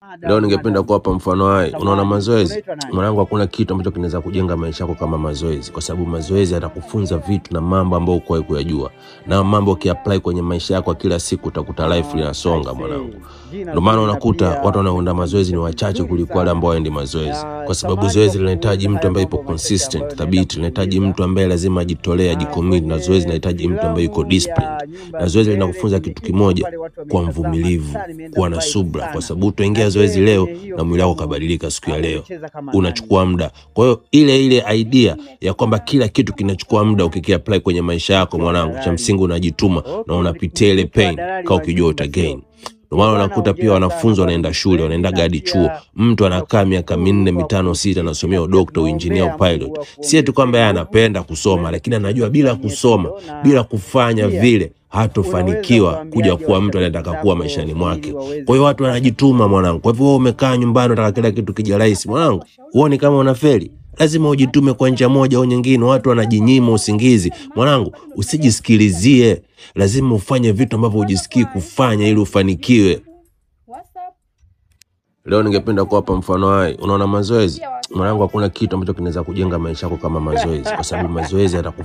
Leo Madam, ningependa madam, kuwapa mfano hai. Unaona samahani, mazoezi, unaitwa nani? mwanangu, hakuna kitu ambacho kinaweza kujenga maisha yako kama mazoezi, kwa sababu mazoezi yatakufunza vitu na mambo ambayo hukuwahi kuyajua, na mambo ukiapply kwenye maisha yako ya kila siku utakuta life linasonga mwanangu. Aisee, jina Ndio maana zuri na unakuta watu pia wanaoenda mazoezi ni umenitambulisha wachache vizuri kuliko wale sana. ambao waendi mazoezi, kwa sababu Samahani kwa zoezi linahitaji kukuuliza mtu haya ambaye yupo mambo machache consistent, ambayo naenda thabiti, linahitaji kukuuliza. mtu ambaye lazima ajitolee, ajicommit, na zoezi Kwenye linahitaji mtu ambaye yuko filamu disciplined, ya Nyumba na ya zoezi Milele linakufunza kwenye kitu intro kimoja, pale watu kuwa wameitazama mvumilivu, sana, imeenda kuwa na viral subra, kwa sana. sababu utaingia Na zoezi je, leo kwenye hiyo na mwili wako filamu ukabadilika siku ya leo, ulicheza kama nani? unachukua muda. Kwa hiyo ile ile idea ya kwamba kila kitu kinachukua muda ukikiapply kwenye maisha yako Mke wa mwanangu, cha dalali. msingi unajituma na Okay, unapitia ile mke wa pain dalali kaa wa ukijua nyumba, utagain. sio? Ndio maana Eh bwana, unakuta pia hongera sana wanafunzi bwana, wanaenda shule, tumefurahi wanaendaga na hadi chuo. pia Mtu anakaa miaka 4, tunakushukuru kwa 5, 6 kutushiriki anasomea na pia udokta, uinjinia, tunaombea upilot. Mungu Si eti kwamba akuongezee yeye nguvu anapenda kusoma, uweze lakini anajua kufikisha bila fani yetu kusoma, hiyo, bila na kufanya pia vile unaweza hatofanikiwa kuja ukawaambiaje kuwa mtu washabiki anayetaka kuwa zako maishani ili mwake. Kwa waweze hiyo watu kupata wanajituma mwanangu. Kwa hivyo wewe umekaa nyumbani unataka kila kitu kija rahisi mwanangu, huoni kama unafeli? Lazima ujitume kwa njia moja au nyingine. Watu wanajinyima usingizi mwanangu, usijisikilizie. Lazima ufanye vitu ambavyo hujisikii kufanya ili ufanikiwe. Leo ningependa kuwapa mfano hai. Unaona mazoezi, mwanangu, hakuna kitu ambacho kinaweza kujenga maisha yako kama mazoezi, kwa sababu mazoezi yatakufunza